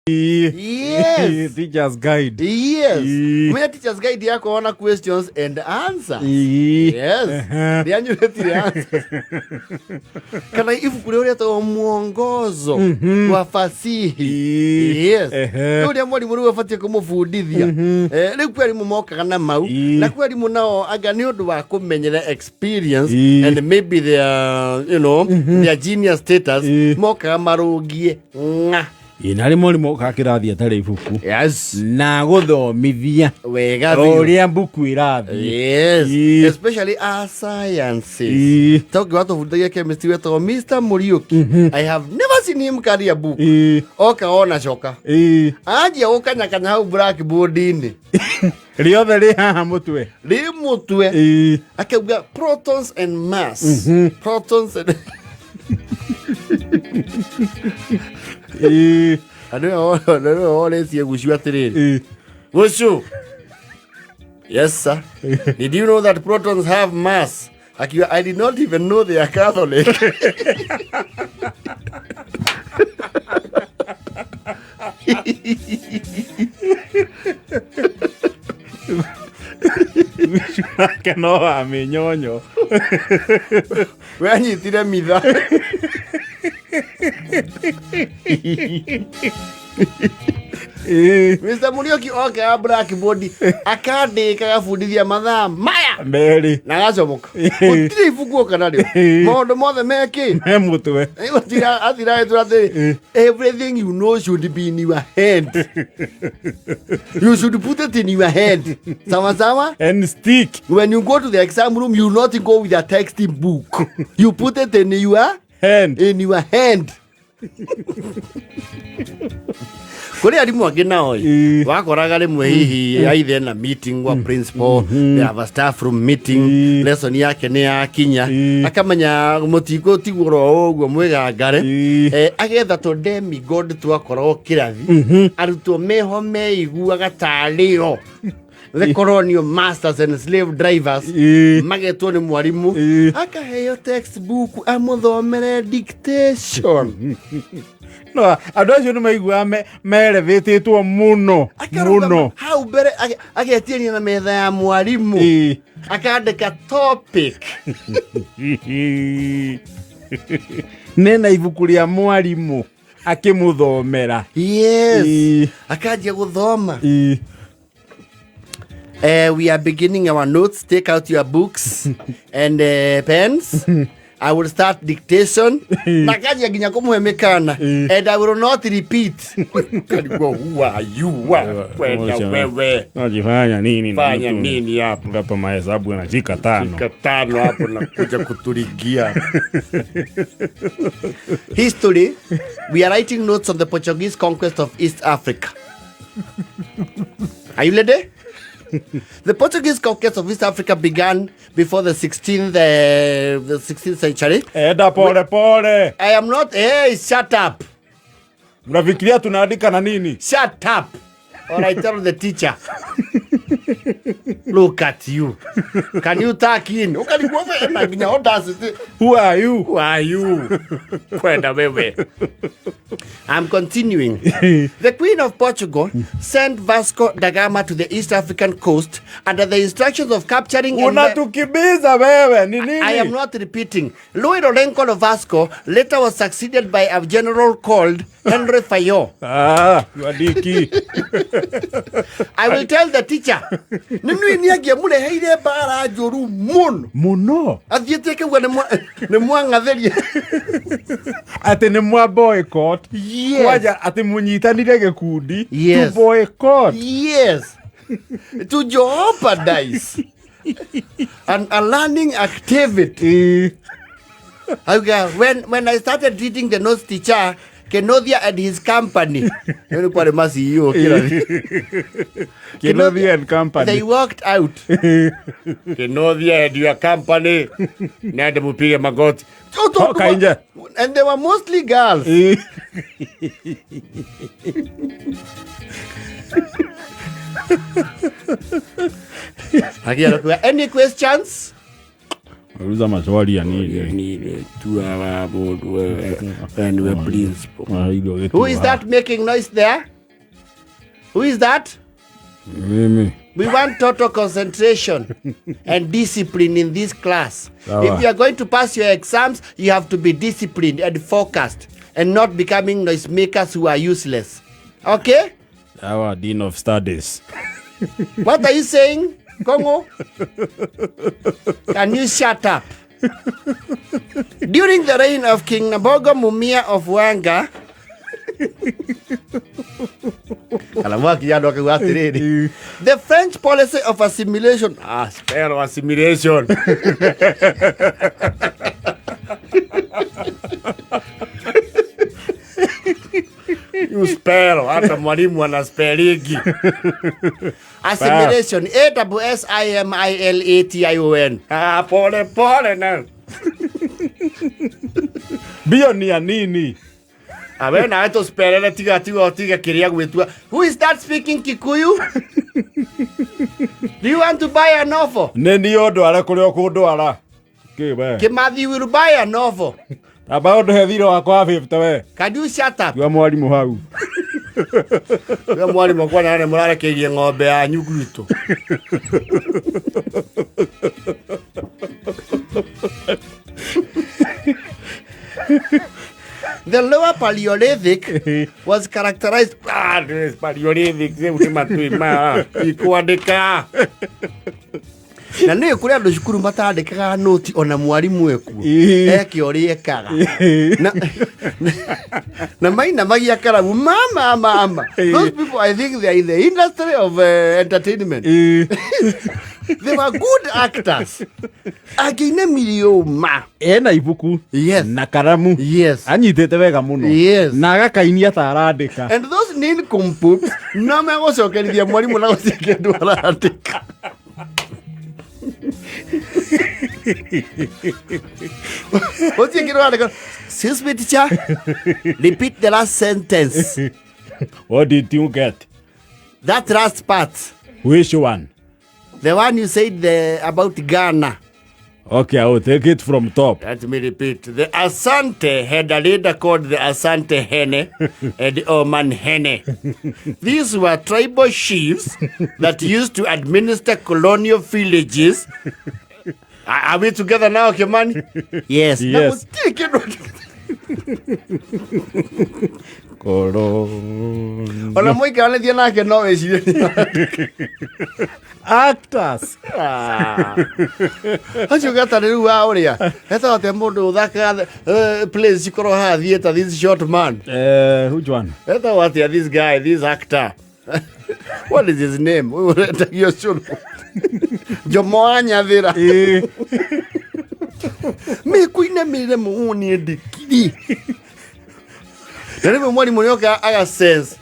Yes. Teacher's guide. Yes. Ii. Menya teacher's guide yako ona questions and answers. Ii. Yes. Ehe. Rĩanyu rĩtirĩ answers. Kana ibuku rĩrĩa rĩtagwo mwongozo wa fasihi. Ii. Yes. Ehe. Rĩu ũrĩa mwarimũ rĩu abatiĩ kũmũbundithia. Rĩu kwĩ arimũ mokaga na mau Ii. na kwĩ arimũ nao anga nĩ ũndũ wa kũmenyera experience Ii. and maybe their, you know, their genius status Ii. mokaga marũngie ng'a. Ĩ, na rĩ mwarimũ okaga kĩrathi atarĩ ibuku Yes. na gũthomithia Wega o biũ. ũrĩa mbuku ĩrathiĩ. Yes. Ii. Especially our sciences. Ii. Toki watũbundithagia chemistry wetagwo Mr. Muriuki. I have never seen him carry a book. Ii. Oka ona coka. Ii. Anjia gũkanyakanya hau blackboard-inĩ. Rĩothe rĩ haha mũtwe. Rĩ mũtwe. Ii. Akauga protons and mass. Protons and Ii. Na nĩwe worĩtie gucu atĩrĩrĩ. Ii. Gucu. Yes sir. Did you know that protons have mass? Akiuga I did not even know they are Catholic. Nake no wa mĩnyonyo. We anyitire mitha. Ii. Mr. Muriuki oke a blackboard akandĩka agabundithia mathaa maya Merĩ. na agacomoka. Gũtirĩ ibuku oka narĩo. Maũndũ mothe mekĩ. Me mũtwe. Athira athira atĩrĩ everything you know should be in your hand. You should put it in your hand. Sawa sawa? And stick. When you go to the exam room, you not go with a textbook. You put it in your Hand. in your hand. Kũrĩ arimũ angĩ nao ĩ, Ĩ. wakoraga rĩmwe hihi aithe na meeting wa principal, they have a staff room meeting, Ĩ. lesson yake nĩ yakinya, Ĩ. akamenya mũtigũtigwo oro ũguo mwĩgangare. Ĩ. Agetha tũ demigod twakoragwo kĩrathi, arutwo meho meiguaga tarĩo the colonial masters and slave drivers, Ĩ. magetwo nĩ mwarimũ, Ĩ. akaheo textbook amũthomere dictation. No, andũ acio nĩ maiguaga merevĩtĩtwo mũno Akarũgama mũno. hau mbere agetiania na metha ya mwarimũ, Ĩ. akandĩka topic. Nena ibuku rĩa mwarimũ akĩmũthomera. Yes. Ĩ. Akanjia gũthoma. Ĩ. We are beginning our notes. Take out your books and pens. I will start dictation. Nakanjia nginya kũmũhe mĩkana. And I will not repeat. Karigwo, who are you? Kwenda wewe. Unajifanya nini na Fanya mtu? nini hapa? Hapa mahesabu yanashika tano. Katano hapo na kuja kutuligia. History, we are writing notes on the Portuguese conquest of East Africa. Are you ready? The Portuguese conquest of East Africa began before the 16th century. Enda pole pole. I am not. Hey, shut up! Mnafikiria tunaandika na nini? Shut up! Or I tell the teacher. Look at you. Can you tuck in? Ukalikuwa wewe na nginya audacity. Who are you? Who are you? Kwenda wewe. I'm continuing. The Queen of Portugal sent Vasco da Gama to the East African coast under the instructions of capturing and Unatukimbiza wewe ni nini? I am not repeating. Louis Lourenco de Vasco later was succeeded by a general called Henry Fayol. Ah, tuandiki. I will tell the teacher. Nĩ nĩ angĩamũreheire mbara njũru mũno. Mũno. Athiĩte akauga nĩ mwang'athĩria. Atĩ nĩ mwa boycott. Yes. Kwanja atĩ mũnyitanire gĩkundi Yes. to boycott. Yes. To jeopardize a learning activity. Ĩ. Auga, when I started reading the notes teacher, Kenothia and his company. Nĩ kwarĩ ma CEO kĩrathi. Kenothia and company. They walked out. Kenothia and your company. Nende mupige magoti. Toka nje. And they were mostly girls. Ĩ. Agia kuga, any questions? Uliza maswali ya nini? Nini tu hawa mundu wewe wewe niwe principal. Who is that making noise there? Who is that? Mimi. We want total concentration and discipline in this class. Sawa. If you are going to pass your exams, you have to be disciplined and focused and not becoming noisemakers who are useless. Okay? Our Dean of Studies. What are you saying, Kongo? Can you shut up? During the reign of King Nabogo Mumia of Wanga, the French policy of assimilation, spell assimilation. You spell, hata mwalimu anaspeligi. Assimilation, A W S I M I L A T I O N. Ah, pole pole na. Bio ni ya nini? Awe nawe tũspelele tiga tiga tiga kĩrĩa gwĩtua. Who is that speaking Kikuyu? Do you want to buy a novel? Nĩ niĩ ũndware kũrĩa ũkũndwara. Kĩ we? Kimathi will buy a novel. Amba ũndũhe thirĩ wakwa wa 50 we. Can you shut up? Tiga mwarimũ hau. We mwarimũ kwana nĩ mũrarekeirie ng'ombe yanyu gwitũ. The lower Paleolithic was characterized. This Paleolithic, rĩu nĩ matui ma ikwandĩka. Na nĩ kũrĩ andũ cukuru matandĩkaga noti ona mwarimũ ekuo. Ĩĩ. Eke ũrĩa ekaga. Na mainamagia karamu mama mama. Those people, I think they are in the industry of entertainment. They were good actors. Angĩinamirio ma. Ena ibuku. Yes. Na karamu. Yes. Anyitĩte wega mũno. Yes. Na agakainia ta arandĩka. And those nincompoops no megũcokerithia mwarimũ na gũtirĩ kĩndũ arandĩka. Gũtirĩ kĩndũ arandĩka. Excuse me, teacher. Repeat the last sentence. What did you get? That last part. Which one? The one you said about Ghana. Okay, I will take it from top. Let me repeat. The Asante had a leader called the Asante Hene and Oman Hene. These were tribal chiefs that used to administer colonial villages. Are we together now, Kimani? Yes. Yes. Now, take it. Corona. Ona mũikaranagia nake no wĩcirie nĩ Actors. Acio gatarĩ rĩu wa ũrĩa etagwo atĩa mũndũ ũthakaga plays cikorwo haha theatre, this short man. Which one? Etagwo atĩa this guy, this actor? What is his name? Ũyũ ũrendagio cũrũ. Jomo wa Nyathĩra. Mĩkũinamĩrĩre mũũ ndikiri. Na rĩmwe mwarimũ nĩoka aga sense.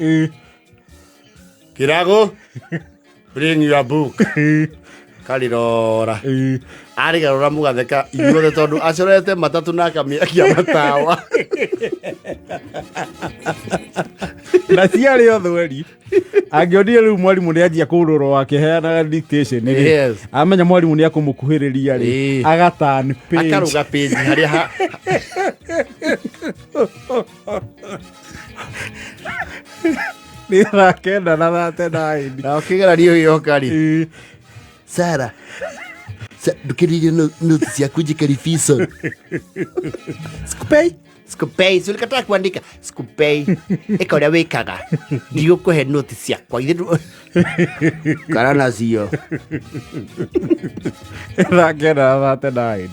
Kirago, bring your book. Karirora. Arigarora mũgatheka inyuothe tondũ acorete matatũ na akamĩakia matawa. Na ciarĩ othweri. Angĩonire rĩu mwarimũ nĩanjia kũrũrwo akĩheanaga dictation rĩ. Yes. Amenya mwarimũ nĩakũmũkuhĩrĩria rĩ. Ĩĩ. Agaturn page. Akaruga page harĩa ha Nĩ thaa kenda na 39. Na ũkĩgeranio gĩoka rĩ. Ĩĩ. Sara, ndũkĩrĩrie notes ciaku njike revision. Sikupei. Sikupei. Si ulikataa kuandika. Sikupei. Ĩka ũrĩa wĩkaga. Ndigũkũhe notes ciakwa. Ithe Kara nacio. Thaa kenda na 39.